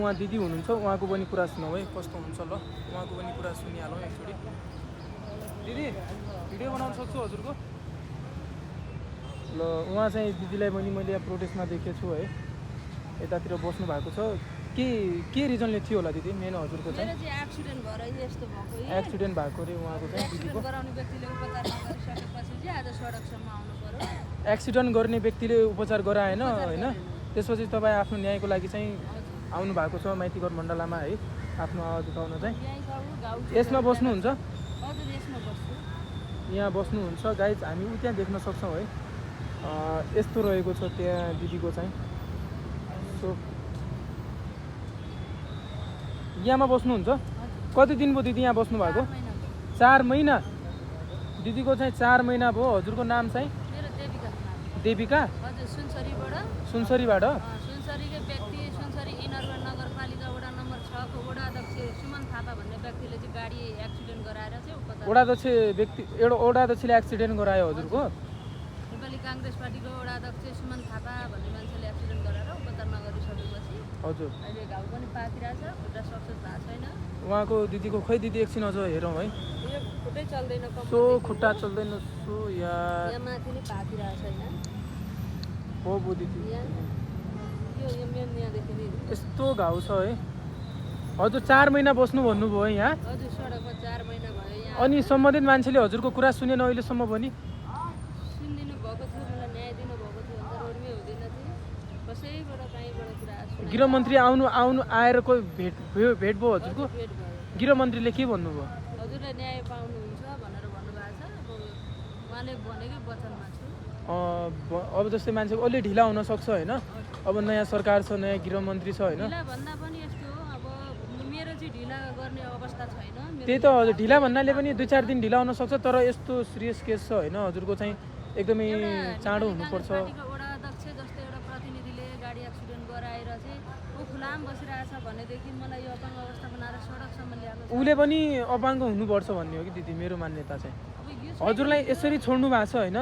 उहाँ दिदी हुनुहुन्छ, उहाँको पनि कुरा सुनौँ है, कस्तो हुन्छ ल। उहाँको पनि कुरा सुनिहालौँ एकचोटि। दिदी भिडियो बनाउन सक्छु हजुरको? ल उहाँ चाहिँ दिदीलाई पनि मैले यहाँ प्रोटेस्टमा देखेको छु है, यतातिर बस्नु भएको छ। के रिजनले थियो होला दिदी मेन हजुरको चाहिँ? एक्सिडेन्ट भएर यस्तो भएको। एक्सिडेन्ट भएको रे उहाँको चाहिँ दिदीको? गराउने व्यक्तिले उपचार नगरिसकेपछि चाहिँ आज सडकसम्म आउनु पर्यो। एक्सिडेन्ट गर्ने व्यक्तिले उपचार गराएन होइन, त्यसपछि तपाईँ आफ्नो न्यायको लागि चाहिँ आउनु भएको छ माइतीघर मण्डलामा है, आफ्नो आवाज उठाउन चाहिँ। यसमा बस्नुहुन्छ? यहाँ बस्नुहुन्छ गाइज, हामी उ त्यहाँ देख्न सक्छौँ है, यस्तो रहेको छ त्यहाँ दिदीको चाहिँ। सो यहाँमा बस्नुहुन्छ? कति दिन भयो दिदी यहाँ बस्नु भएको? 4 महिना। दिदीको चाहिँ 4 महिना भयो। हजुरको नाम चाहिँ? देविका। सुनसरीबाट? सुनसरीको व्यक्ति सुनसरी इनर नगरपालिका वडा नम्बर 6 को वडा अध्यक्ष सुमन थापा भन्ने व्यक्तिले चाहिँ गाडी एक्सिडेन्ट गराएर चाहिँ उपचार। वडा अध्यक्षले एक्सिडेन्ट गरायो हजुरको? नेपाली काङ्ग्रेस पार्टीको वडा अध्यक्ष सुमन थापा भन्ने मान्छेले एक्सिडेन्ट गराएर उपचार नगरिसकेपछि हजुर अहिले घाउ पनि पाकिरहेछ, खुट्टा सक्सेस भएको छैन उहाँको दिदीको। खै दिदी एकछिन अझ हेरौँ है, खुट्टै चल्दैन, सो खुट्टा चल्दैन। सो यहाँ माथि नै पाकिरहेको छैन हो दिदी, यो मेन यहाँदेखि यस्तो घाउ छ है। हजुर 4 महिना बस्नु भन्नुभयो यहाँ? हजुर सडकमा 4 महिना भयो यहाँ। अनि सम्बन्धित मान्छेले हजुरको कुरा सुनेन अहिलेसम्म पनि? सुनिदिनु भएको थियो, मलाई न्याय दिनुभएको थियो भने रोडमै हुँदैन थियो, कसैबाट कहीँबाट कुरा सुने। गृहमन्त्री आएर कोही भेट भयो हजुरको? भेट भयो। गृहमन्त्रीले के भन्नुभयो? हजुरलाई न्याय पाउनुहुन्छ भनेर भन्नुभएको छ। अब उहाँले भनेकै वचनमा छु। अब जस्तै मान्छेको अलि ढिला हुनसक्छ होइन, अब नयाँ सरकार छ, नयाँ गृहमन्त्री छ होइन। ढिला भन्दा पनि यस्तो हो, अब मेरो चाहिँ ढिला गर्ने अवस्था छैन। त्यही त हजुर, ढिला भन्नाले पनि 2-4 दिन ढिला हुनसक्छ, तर यस्तो सिरियस केस छ होइन हजुरको चाहिँ, एकदमै चाँडो हुनुपर्छ। वडा अध्यक्ष जस्तै एउटा प्रतिनिधिले गाडी एक्सिडेन्ट गराएर चाहिँ ऊ खुलाम बसिरहेछ भनेदेखि मलाई यो अपाङ्ग अवस्था बनाएर सडकसम्म ल्याएको छ। उसले पनि अपाङ्ग हुनुपर्छ भन्ने हो कि दिदी मेरो मान्यता चाहिँ। हजुरलाई यसरी छोड्नु भएको छ होइन,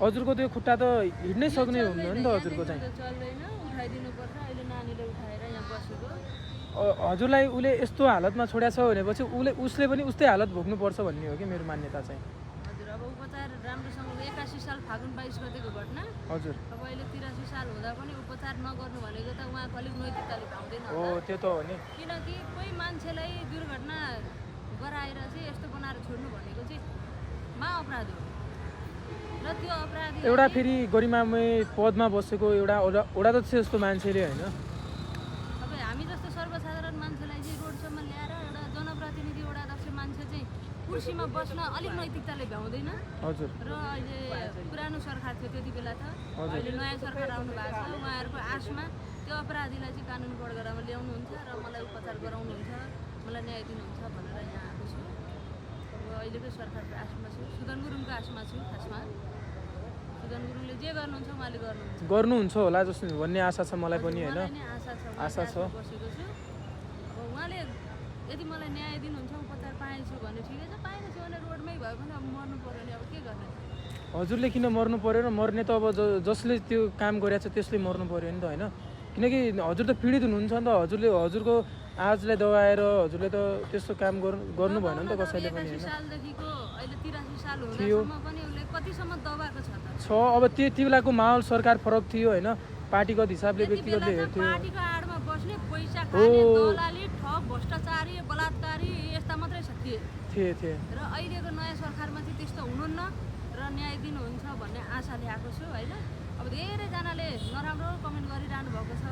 हजुरको त्यो खुट्टा त हिँड्नै सक्ने हुन्न नि त हजुरको चाहिँ। चल्दैन, उठाइदिनुपर्छ। अहिले नानीले उठाएर यहाँ बसेको। हजुरलाई उसले यस्तो हालतमा छोड्या छ भनेपछि उसले पनि उस्तै हालत भोग्नुपर्छ भन्ने हो कि मेरो मान्यता चाहिँ। हजुर अब उपचार राम्रोसँग 81 साल फागुन 22 गतेको घटना। हजुर अब अहिले 83 साल हुँदा पनि उपचार नगर्नु भनेको त उहाँको अलिक नैतिकताले पाउँदैन हो, त्यो त हो नि। किनकि कोही मान्छेलाई दुर्घटना गराएर चाहिँ यस्तो बनाएर छोड्नु भनेको चाहिँ महाअपराध हो र त्यो अपराधी एउटा फेरि गरिमामय पदमा बसेको एउटा वडा अध्यक्ष जस्तो मान्छेले होइन, अब हामी जस्तो सर्वसाधारण मान्छेलाई चाहिँ रोडसम्म ल्याएर एउटा जनप्रतिनिधि वडा अध्यक्ष मान्छे चाहिँ कुर्सीमा बस्न अलिक नैतिकताले भ्याउँदैन। हजुर र अहिले पुरानो सरकार थियो त्यति बेला त, अहिले नयाँ सरकार आउनु भएको छ। उहाँहरूको आशमा त्यो अपराधीलाई चाहिँ कानुन कठघरामा ल्याउनुहुन्छ र मलाई उपचार गराउनुहुन्छ, मलाई न्याय दिनुहुन्छ भनेर यहाँ आएको छु। अब अहिलेको सरकारको आशमा छु, सुदन गुरुङको आशमा छु। खासमा सुदन गुरुङले जे गर्नुहुन्छ उहाँले गर्नुहुन्छ होला जस्तो भन्ने आशा छ मलाई पनि होइन, आशा छ। बसेको छु। अब उहाँले यदि मलाई न्याय दिनुहुन्छ, उपचार पाएछु भने ठिकै छ, पाएन छु भने रोडमै भयो भने अब मर्नु पऱ्यो नि, अब के गर्ने। हजुरले किन मर्नु पर्यो र मर्ने त अब जसले त्यो काम गरेछ त्यसले मर्नु पर्यो नि त होइन, किनकि हजुर त पीडित हुनुहुन्छ नि त। हजुरको आजलाई दबाएर हजुरले त त्यस्तो काम गर्नु भएन नि त कसैले पनि होइन। 81 सालदेखिको अहिले 83 साल हुँदासम्म पनि उसले कतिसम्म दबाएको छ। अब त्यति बेलाको माहौल सरकार फरक थियो होइन, पार्टीगत हिसाबले व्यक्तिगतले हेर्थ्यो। पार्टीको आडमा बस्ने, पैसा खाने, दलाली, ठग, भ्रष्टाचारी, बलात्कारी यस्ता मात्रै थिए र अहिलेको नयाँ सरकारमा चाहिँ त्यस्तो हुनुहुन्न र न्याय दिनुहुन्छ भन्ने आशा ल्याएको छु होइन। अब धेरैजनाले नराम्रो कमेन्ट गरिरहनु भएको छ,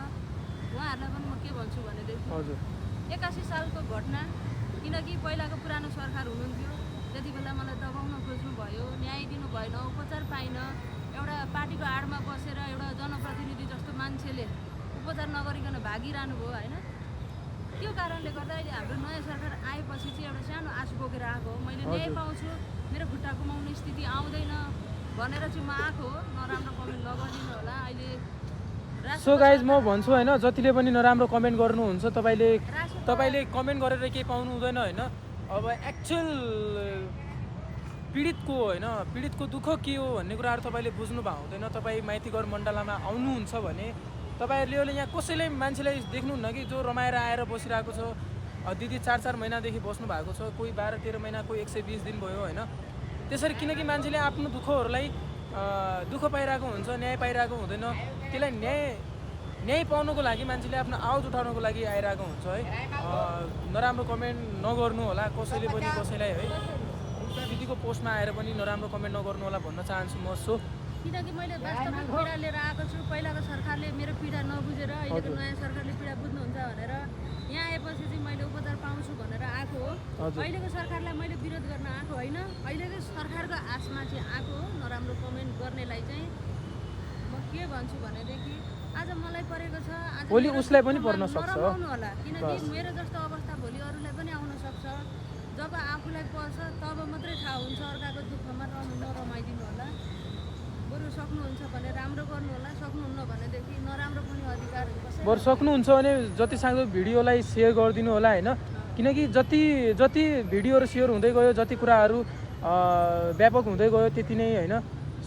उहाँहरूलाई पनि म के भन्छु भनेदेखि 81 सालको घटना, किनकि पहिलाको पुरानो सरकार हुनुहुन्थ्यो त्यति बेला मलाई दबाउन खोज्नु भयो, न्याय दिनु भएन, उपचार पाइनँ। एउटा पार्टीको आडमा बसेर एउटा जनप्रतिनिधि जस्तो मान्छेले उपचार नगरिकन भागिरहनु भयो होइन। त्यो कारणले गर्दा अहिले हाम्रो नयाँ सरकार आएपछि चाहिँ एउटा सानो आश बोकेर आएको हो। मैले न्याय पाउँछु, मेरो खुट्टा गुमाउने स्थिति आउँदैन भनेर चाहिँ म आएको हो। नराम्रो कमेन्ट नगरिदिनु होला। अहिले सो गाइज म भन्छु होइन, जतिले पनि नराम्रो कमेन्ट गर्नुहुन्छ तपाईँले कमेन्ट गरेर केही पाउनु हुँदैन होइन। अब एक्चुअल पीडितको होइन, पीडितको दुःख के हो भन्ने कुराहरू तपाईँले बुझ्नु भएको हुँदैन। तपाईँ माइतीघर मण्डलामा आउनुहुन्छ भने तपाईँहरूले यहाँ कसैलाई मान्छेलाई देख्नुहुन्न कि जो रमाएर आएर बसिरहेको छ। दिदी 4-4 महिनादेखि बस्नु भएको छ, कोही 12-13 महिना, कोही 120 दिन भयो होइन। त्यसरी किनकि मान्छेले आफ्नो दुःखहरूलाई दुःख पाइरहेको हुन्छ, न्याय पाइरहेको हुँदैन, त्यसलाई न्याय पाउनको लागि मान्छेले आफ्नो आवाज उठाउनको लागि आइरहेको हुन्छ है। नराम्रो कमेन्ट नगर्नु होला कसैले पनि कसैलाई है। दिदीको पोस्टमा आएर पनि नराम्रो कमेन्ट नगर्नु होला भन्न चाहन्छु म। सो किनकि मैले वास्तविक पीडा लिएर आएको छु। पहिलाको सरकारले मेरो पीडा नबुझेर अहिलेको नयाँ सरकारले पीडा बुझ्नुहुन्छ भनेर यहाँ आएपछि चाहिँ मैले उपचार पाउँछु भनेर आएको हो। अहिलेको सरकारलाई मैले विरोध गर्न आएको होइन, अहिलेको सरकारको आशमा चाहिँ आएको हो। नराम्रो कमेन्ट गर्नेलाई चाहिँ म के भन्छु भनेदेखि आज मलाई परेको छ, आज भोलि उसलाई पनि पर्न सक्छ होला। किनकि मेरो जस्तो अवस्था भोलि अरूलाई पनि आउन सक्छ। जब आफूलाई पर्छ तब मात्रै थाहा हुन्छ। अर्काको दुःखमा नरमाइदिनु होला। बरु सक्नुहुन्छ भने राम्रो गर्नु होला, सक्नुहुन्न भनेदेखि नराम्रो पनि अधिकार हुन्छ। बरु सक्नुहुन्छ भने जति सक्दो भिडियोलाई सेयर गरिदिनु होला होइन। किनकि जति भिडियोहरू सेयर हुँदै गयो, जति कुराहरू व्यापक हुँदै गयो त्यति नै होइन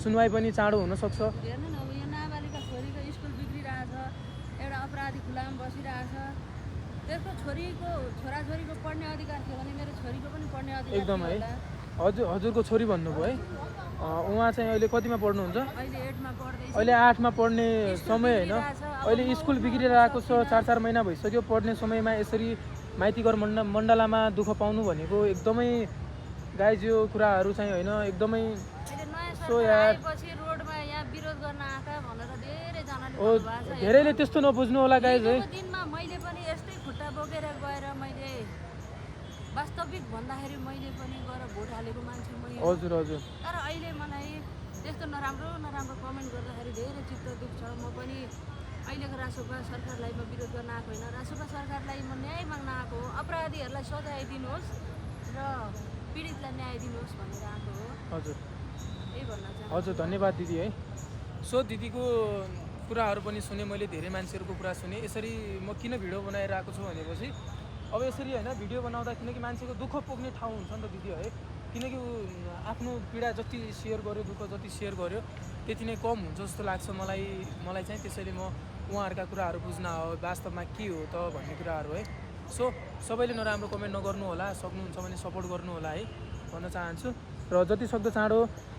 सुनवाई पनि चाँडो हुनसक्छ। हेर्नु न, यो नाबालिका छोरीको स्कुल बिग्रिरहेछ, एउटा अपराधी खुलामा बसिरहेछ। त्यसको छोराछोरीको पढ्ने अधिकार थियो भने मेरो छोरीको पनि पढ्ने अधिकार एकदम है। हजुरको छोरी भन्नुभयो है। उहाँ चाहिँ अहिले कतिमा पढ्नुहुन्छ? अहिले 8मा पढ्दैछ। अहिले 8मा पढ्ने समय होइन। अहिले स्कुल बिग्रिरहेको छ, 4-4 महिना भइसक्यो। पढ्ने समयमा यसरी माइतीघर मण्डलामा दुःख पाउनु भनेको एकदमै गाइज यो कुराहरू चाहिँ होइन एकदमै। सो यार रोडमा यहाँ विरोध गर्न आका भनेर धेरैजनाले भन्नुभएको छ। धेरैले त्यस्तो नबुझ्नु होला गाइज है। दिनमा मैले पनि यस्तै खुट्टा बोकेर गएर मैले वास्तविक भन्दाखेरि मैले पनि गएर भोट हालेको मान्छे मै हो। हजुर हजुर। तर अहिले मलाई त्यस्तो नराम्रो कमेन्ट गर्दाखेरि धेरै चित्त दुख्छ। म पनि अहिलेको रासोपा सरकारलाई म विरोध गर्न आएको होइन, रासोपा सरकारलाई म न्याय माग्न आएको हो। अपराधीहरूलाई सजाय दिनुहोस् र पीडितलाई न्याय दिनुहोस् भनेर आएको हो। हजुर यही भन्न चाहन्छु। हजुर धन्यवाद दिदी है। सो दिदीको कुराहरू पनि सुने मैले, धेरै मान्छेहरूको कुरा सुने। यसरी म किन भिडियो बनाइरहेको छु भनेपछि अब यसरी होइन भिडियो बनाउँदा किनकि मान्छेको दुःख पोख्ने ठाउँ हुन्छ नि त दिदी है। किनकि आफ्नो पीडा जति सेयर गर्यो, दुःख जति सेयर गर्यो त्यति नै कम हुन्छ जस्तो लाग्छ मलाई चाहिँ। त्यसैले म उहाँहरूका कुराहरू बुझ्न हो वास्तवमा के हो त भन्ने कुराहरू है। सो सबैले नराम्रो कमेन्ट नगर्नु होला, सक्नुहुन्छ भने सपोर्ट गर्नु होला है भन्न चाहन्छु। र जति सक्दो चाँडो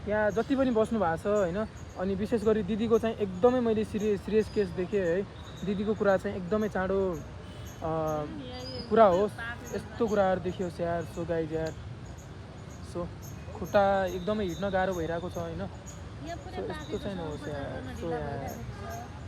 यहाँ जति पनि बस्नु भएको छ होइन। अनि विशेष गरी दिदीको चाहिँ एकदमै मैले सिरियस केस देखेँ है। दिदीको कुरा चाहिँ एकदमै चाँडो पुरा होस् यस्तो कुराहरू देखियोस् यार। सो गाइज यार, सो खुट्टा एकदमै हिँड्न गाह्रो भइरहेको छ होइन। सो यस्तो चाहिँ नहोस् यार। सो यार